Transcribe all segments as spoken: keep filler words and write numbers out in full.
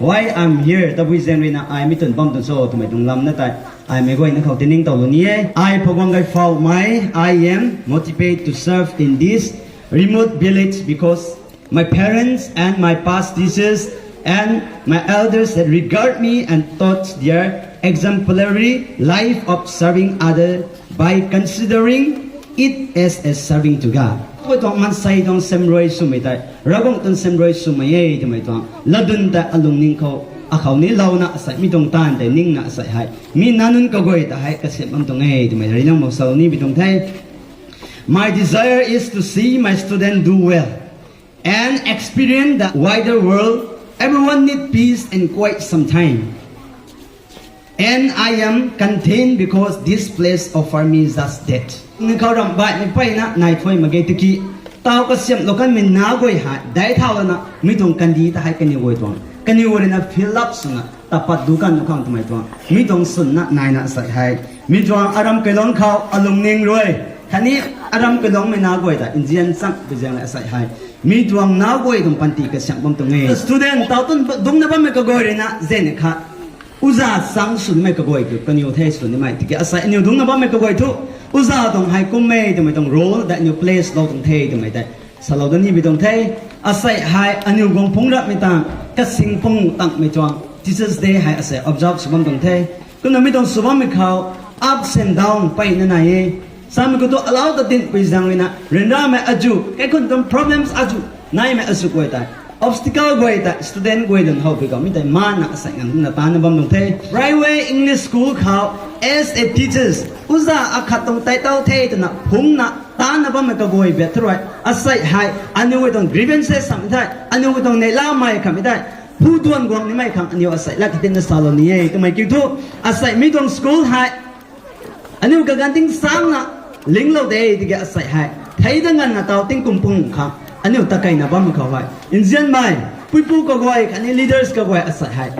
Why I'm here, tabui zaeng ruina ai mi twn bam twn cho twmei tuang lam na tei ai mei guayna khou tining towlou ni e. Ai Phagwang Gayphoumei, I am motivated to serve in this remote village because my parents and my past teachers and my elders had regard me and taught their exemplary life of serving other by considering it as a serving to God. Koi tuang maansei tuang semrui swmei tei, Ravguangc tuang semrui swmei e twmei tuang latdyn tei alungning khou akhou ni louna asei mi tuang taanv tei ningna asei hei mi nac nunc kaguay ta hei kasiamh bam tuang e twmei rui nang mak salou ni bi tuang the. My desire is to see my student do well and experience the wider world. Everyone need peace and quiet sometime. And I am content because this place offer me just that. Ni khou ramh baihmei peyna nai thuy mak ge tiki, taw kasiamhlou kanmei nac guay hei daic thau lana mi tuang kandih ta hei kaniw guay tuang kaniw guay ruina fill up swna tapat du kan nu khang twmei tuang mi tuang swnna naina asei hei mi tuang aram kailungc khou alungning rui khatni aram kailungcmei nac guay ta nzian chang bi zaeng le asei hei mi tuang nac guay tuang panty kasiamh bam tuang e. Student taw twn dungcna bammei kaguay ruina zeni khat uza chang swnimei kaguay kiu kaniw the swnimei tiki asei aniw dungcna bammei kaguay thu uza tuang hei kummei twmei tuang role tei aniw place lou tuang the twmei tei salou da ni bi tuang the. Asei hei aniw guang phungc rapmei tang kasing phungc tangmei tuang Teachers' Day hei asei observe sw bam tuang the. Kumna mi tuang sw bammei khou ups and down peyna nai e. Samei khou thu alauc ta dinhpui zaeng ruina ryanramei azuh kaikhunc tuang problems azuh naimei azuh guay tei obstacle guay tei student guay lun howpui khou mi tei maanna asei nganv kumna taanna bam tuang the. Brightway English School khou as a teachers uza akhat tuang title the twna phungcna taanna bammei kaguay biak thu rui asei hei aniw guay tuang grievances samei thei aniw guay tuang neihlamei khamhmei thei phu duan guang nimei khang aniw asei lat katinna salou ni e twmei kiu thu asei mi tuang school hei aniw kaganv ting sangna linglou de tiki asei hei thei da nganvna taw tingkum pung khang aniw takeina bammei khou hei nzianmei puipu kaguay khatni leaders kaguay asei hei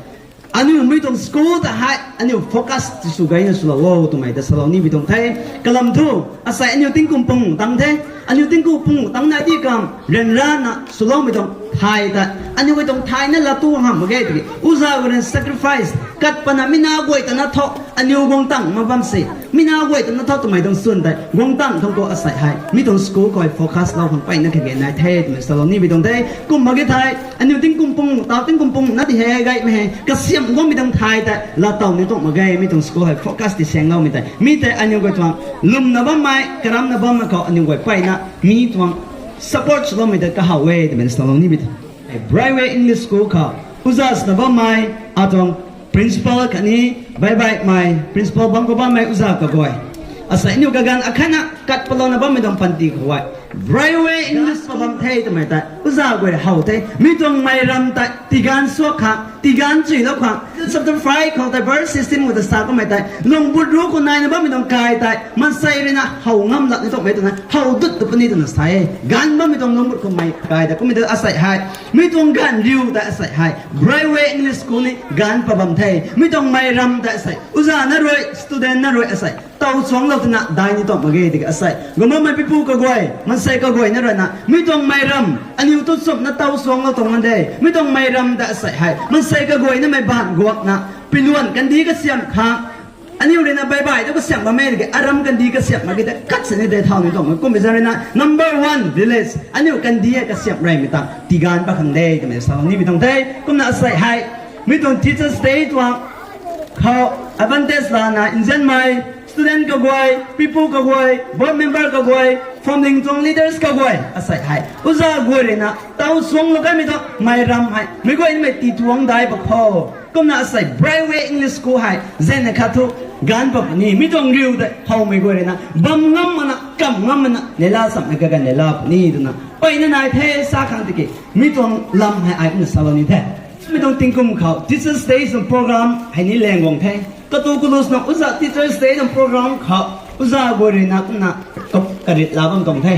aniw mi tuang school ta hei aniw focus tisw gayna swlou o twmei ta salou ni bi tuang the. Kalam thu asei aniw tingkum pung tang the. Aniw tingkum pung tang nai ti kam ryanrana swloumei tuang thay ta aniw guay tuang thayna laa tu hamh mak ge tiki uza guay rui sacrifice kat pana mi nac guay ta na thu aniw guang tang ma bam se mi nac guay ta na thu twmei tuang swn tei guang tang thang khou asei hei mi tuang school khou focus lou khang peyna kage nai the twmei salou ni bi tuang the. Kum mak ge thei aniw tingkum pung taw tingkum pung na ti hei gaymei hei kasiamh guangmei tuang thay tei laatow ni tuang mak ge mi tuang school hei focus ti saengloumei tei mi tei aniw guay tuang lwmna bammei karamna bammei khou aniw guay peyna mi tuang support swloumei tei kahaw e twmei salou ni bi the. Brightway English School khou uza swna bammei atuang principal khatni baihbaihmei principal bam khou bammei uza kaguay asei aniw kaganv akhatna kat palouna bammei tuang panty khou e Brightway English pabam the twmei tei uza guay how the. Mi tuang mei ram tei tiganv suak khang tiganv chuilou khang chapter five khou tei verse sixteen khou ta sa kamei tei lunggbut ru khou naina bammei tuang kai tei maansei ruina how ngam lak ni tuangmei twna how dut tu puni twna sa e. Ganv bammei tuang lunggbut khou mei kai tei kummei tei asei hei mi tuang ganv riu tei asei hei Brightway English School ni ganv pabam the. Mi tuang mei ram tei asei uza na rui student na rui asei taw chuanglou twna dai ni tuang mak ge tiki asei gumammei pipu kaguay maansei kaguayna ruina mi tuang mei ram aniw tu chumna taw chuanglou tuang de. Mi tuang mei ram ta asei hei maansei kaguaynamei baanv guakna piluan kandih kasiamh khang aniw ruina baihbaih tu kasiamh bammei tiki aram kandih kasiamh mak ge ta kat sini de thau ni tuang kummei zaeng ruina number one village aniw kandih kasiamh reymei ta tiganv pa khang de twmei salou ni bi tuang the. Kumna asei hei mi tuang Teachers' Day tuang khou advantage lana nzianmei student kaguay pipu kaguay board member kaguay family tuang leaders kaguay asei hei uza guay ruina taw chuanglou kanmei tuang mei ram hei mei guaynamei ti tuang dai bak khou kumna asei Brightway English School hei zena khat thu ganv pabam ni mi tuang riu tei howmei guay ruina bam ngam mana kam ngam mana neihla chamna kaganv neihla puni twna peyna nai the sa khang tiki mi tuang lam hei ai kumna salou ni the. Mi tuang tingkum khou Teachers' Day tuang program hei ni laeng guang the. Katu kalu swna uza Teachers' Day tuang program khou uza guay ruina kumna karit la bam tuang the.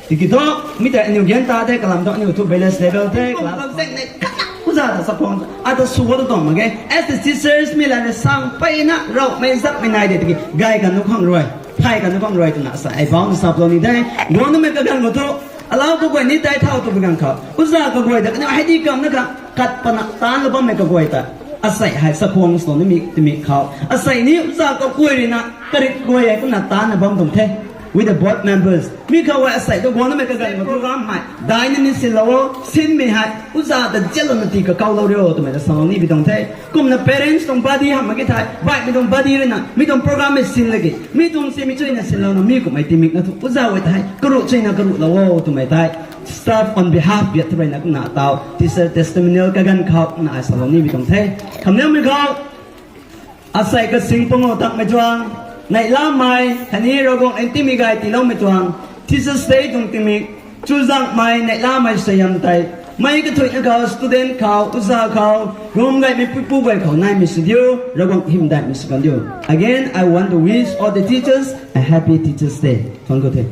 Tiki thu mi tei aniw gan ta the kalam thu aniw thu village level the class uza ta chakhwang ata sw tu tuang mak ge as the teachers mi lana sang peyna rawmei zakmei nai de tiki gay kan nu khang rui thay kan nu khang rui twna sa ai bau na saplou ni the. Guang numei kaganv khou thu Alau kaguay ni tei thau twpui ganv khou, uza kaguay ta kaniw hei di kamna kha, kat pana taanlou bammei kaguay ta, asei hei chakhwang swlou nimei twmei khou, asei ni uza kaguay ruina, karit guay hei kumna taanna bam tuang the. With the board members, mi khou hei asei tu guang namei kaganv khou program hei daina ni sinlou o, sinmei hei uza ta zianlouna tii kakawlou rio twmei ta salou ni bi tuang the. Kumna parents tuang body hamh mak ki thei, baihmei tuang body ruina mi tuang program hei sin lagi, mi tuang si mi chuina sinlouna mi kummei tingmik na thu uza guay ta hei karuh chuina karuhlou o twmei tei, staff on behalf biat thu ruina kumna taw teacher testimonial kaganv khou kumna ai salou ni bi tuang the. Khamliangmei khou, asei kasing pung o takmei tuang, neihlamei khatni Ravguangc ntimei gay tiiloumei tuang, Teachers' Day tuang tingmik, chuzaenghmei neihlamei suaihiam tei, mei kathuina khou student khou, uza khou, rum gaymei puipu guay khou naimei sw diu, Ravguangc hymdaihmei sw kan diu. Again, I want to wish all the teachers a happy Teachers' Day. Thuanc ku the.